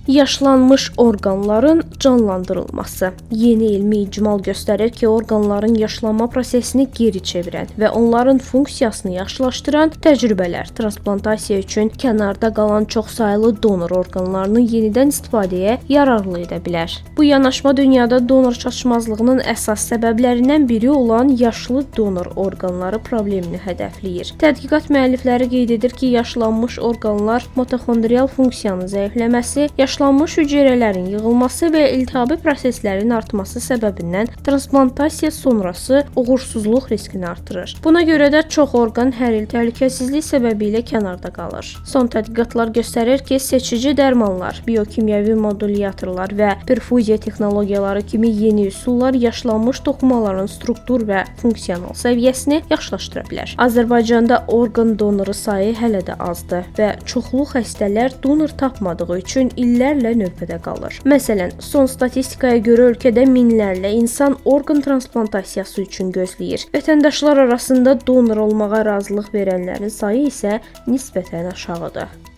Yaşlanmış orqanların canlandırılması. Yeni elmi icmal göstərir ki, orqanların yaşlanma prosesini geri çevirən və onların funksiyasını yaxşılaşdıran təcrübələr transplantasiya üçün kənarda qalan çoxsaylı donor orqanlarını yenidən istifadəyə yararlı edə bilər. Bu yanaşma dünyada donor çatışmazlığının əsas səbəblərindən biri olan yaşlı donor orqanları problemini hədəfləyir. Tədqiqat müəllifləri qeyd edir ki, yaşlanmış orqanlar mitoxondrial funksiyanın zəifləməsi, yaşlanmış hüceyrələrin yığılması və iltihabi proseslərin artması səbəbindən transplantasiya sonrası uğursuzluq riskini artırır. Buna görə də çox orqan hər il təhlükəsizlik səbəbilə kənarda qalır. Son tədqiqatlar göstərir ki, seçici dərmanlar, biokimyəvi modulyatorlar və perfuziya texnologiyaları kimi yeni üsullar yaşlanmış toxumaların struktur və funksional səviyyəsini yaxşılaşdıra bilər. Azərbaycanda orqan donoru sayı hələ də azdır və çoxlu xəstələr donor tapmadığı üçün illərlə növbədə qalır. Məsələn, son statistikaya görə ölkədə minlərlə insan orqan transplantasiyası üçün gözləyir. Vətəndaşlar arasında donor olmağa razılıq verənlərin sayı isə nisbətən aşağıdır.